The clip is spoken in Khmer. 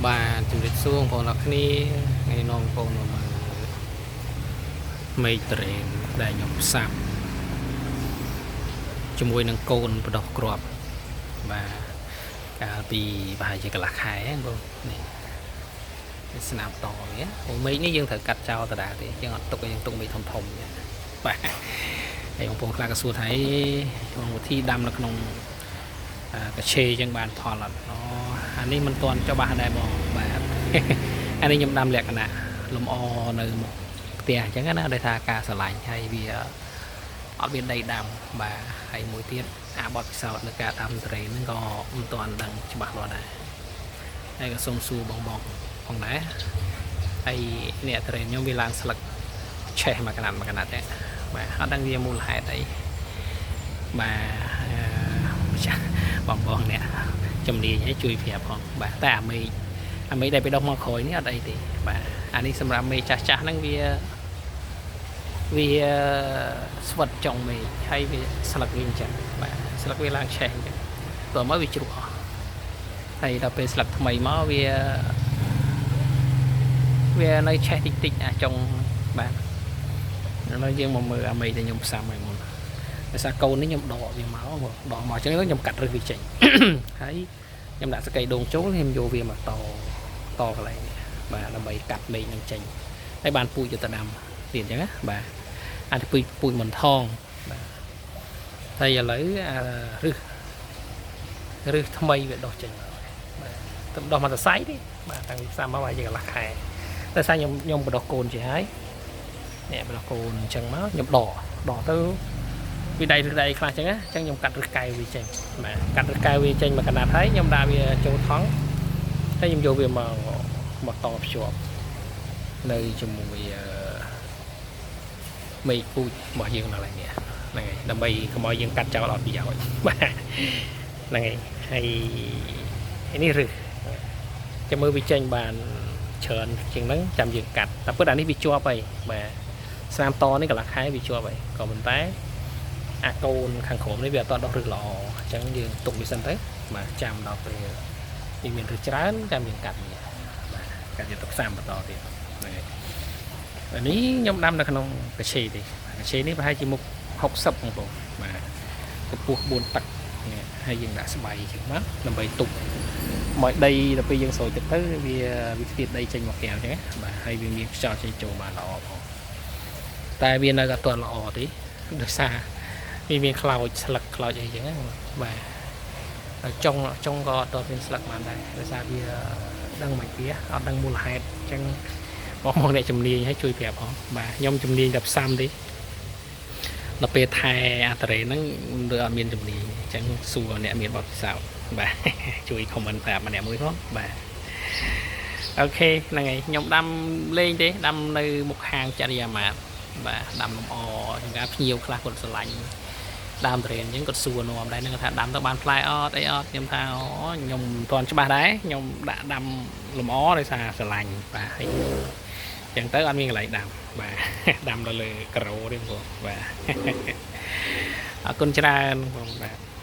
បាទជំរាបសួរបងប្អូនអរគ្នាថ្ងៃនេះនាំបងប្អូនមកមើលមេឃត្រេនដែលខ្ញុំផ្សាប់ជាមួយនឹងកូនបដោះគ្រាប់បាទកាលពីប្រហែលជាកន្លះខែហ្នឹងបងនេះវាស្នាមតវាអូមេឃនេះយើងត្រូវកាត់ចោលដដែលទេយើងអត់ទុកយើងទុកមេឃធំធំទេបាទហើយបងប្អូនខ្លះក៏សួរថាអេបងវិធីដាំនៅក្នុងកាឆេអញ្ចឹងបានផលអត់អូអានេះមិនទាន់ច្បាស់ដែរបងបាទ អានេះខ្ញុំដាំលក្ខណៈលំអនៅមុខផ្ទះអញ្ចឹងណាដែលថាការស្រឡាញ់ហើយវាអត់មានដីដាំបាទហើយមួយទៀតអាបទពិសោធន៍នៅការដាំទុរេនហ្នឹងក៏មិនទាន់ដឹងច្បាស់លាស់ដែរហើយក៏សូមសួរបងបងផងដែរហើយអ្នកទុរេនខ្ញុំវាឡើងស្លឹកឆេះមកកណាត់មកកណាត់ទេបាទអត់ដឹងវាមូលហេតុអីបាទអឺចាស់បងបងអ្នកជំនាញឲ្យជួយប្រាប់ផងបាទតែអាមេឃ អាមេឃដែលไปដុះមកក្រោយនេះអត់អីទេបាទអានេះសម្រាប់មេឃចាស់ចាស់ហ្នឹងវាវាស្វិតចុងមេឃហើយវាស្លឹកវាអញ្ចឹងបាទស្លឹកវាឡើងឆេះអញ្ចឹងតោះមកវាជ្រុះអស់ហើយដល់ពេលស្លឹកថ្មីមកវាវានៅឆេះតិចតិចអាចុងបាទឥឡូវយើងមកមើលអាមេឃដែលខ្ញុំផ្សាំឲ្យមុនដោយសារកូននេះខ្ញុំដកវាមកដកមកអញ្ចឹងខ្ញុំកាត់រឹសវាចេញ ហើយខ្ញុំដាក់សកៃដូងចូលខ្ញុំយកវាមកតតកន្លែងនេះបាទដើម្បីកាត់មេឃនឹងចេញហើយបានពូជយកទៅដាំទៀតអញ្ចឹងណាបាទអាចពូជពូជមិនថងបាទហើយឥឡូវអារឹសរឹសថ្មីវាដុះចេញមកបាទទៅដុះមកសរសៃទេបាទតាំងពីផ្សាំមកហើយយើងកន្លះខែតែសារខ្ញុំខ្ញុំបដោះកូនជាហើយនេះបដោះកូនអញ្ចឹងមកខ្ញុំដកដកទៅវាដៃរឹសដៃខ្លះអញ្ចឹងណាអញ្ចឹងខ្ញុំកាត់រឹសកែវវាចេញបាទកាត់រឹសកែវវាចេញមកកណាត់ហើយខ្ញុំដាក់វាចូលថង់ហើយខ្ញុំយកវាមកមកតភ្ជាប់នៅជាមួយអឺមេឃពូជរបស់យើងនៅឡើយនេះហ្នឹងហើយដើម្បីកុំឲ្យយើងកាត់ចោលអត់ប្រយោជន៍បាទហ្នឹងហើយហើយនេះរឹសចាំមើលវាចេញបានច្រើនជាងហ្នឹងចាំយើងកាត់តែពិតអានេះវាជាប់ហើយបាទស្នាមតនេះកន្លះខែវាជាប់ហើយក៏ប៉ុន្តែអាកូនខាងក្រោមនេះវាអត់ដុះរឹសល្អអញ្ចឹងយើងទុកវាសិនទៅបាទចាំដល់ពេលវាមានរឹសច្រើនចាំយើងកាត់វាបាទកាត់យកទៅផ្សាំបន្តទៀតហ្នឹងហើយអានេះខ្ញុំដាំនៅក្នុងកាឆេទេកាឆេនេះប្រហែលជាមុខ60បងប្អូនបាទកម្ពស់4ទឹកនេះហើយយើងដាក់ស្បៃអញ្ចឹងមកដើម្បីទប់មកដីដល់ពេលយើងស្រោចទឹកទៅវាវាខ្ទាតដីចេញមកក្រៅអញ្ចឹងណាបាទហើយវាមានខ្យល់ចេញចូលបានល្អផងតែវានៅតែអត់ទាន់ល្អទេដោយសារវាមានខ្លោចស្លឹកខ្លោចអីចឹងណាបាទហើយចុងចុងក៏អត់ទាន់មានស្លឹកបានដែរដោយសារវាដឹងមិនវាអត់ដឹងមូលហេតុអញ្ចឹងបងមកអ្នកជំនាញឲ្យជួយប្រាប់ផងបាទខ្ញុំជំនាញតែផ្សំទេដល់ពេលថែអាតរ៉េហ្នឹងដូចអត់មានជំនាញអញ្ចឹងសួរអ្នកមានបទពិសោធន៍បាទ ជួយ comment ប្រាប់ម្នាក់មួយផងបាទ OK ហ្នឹងហើយខ្ញុំដាំលេងទេដាំនៅមុខហាងចរិយាម៉ាតបាទដាំលំអចង្ការភ្ញៀវខ្លះគាត់ស្រឡាញ់ដើមទុរេនអញ្ចឹងគាត់សួរនាំដែរហ្នឹងគាត់ថាដាំទៅបានផ្លែអត់អីអត់ខ្ញុំថាអូខ្ញុំមិនទាន់ច្បាស់ដែរខ្ញុំដាក់ដាំលំអដោយសារស្រឡាញ់បាទហើយអញ្ចឹងទៅអត់មានកន្លែងដាំបាទ ដាំដល់លើការ៉ូទេបងប្អូនបាទ អរគុណច្រើនបងបាទ។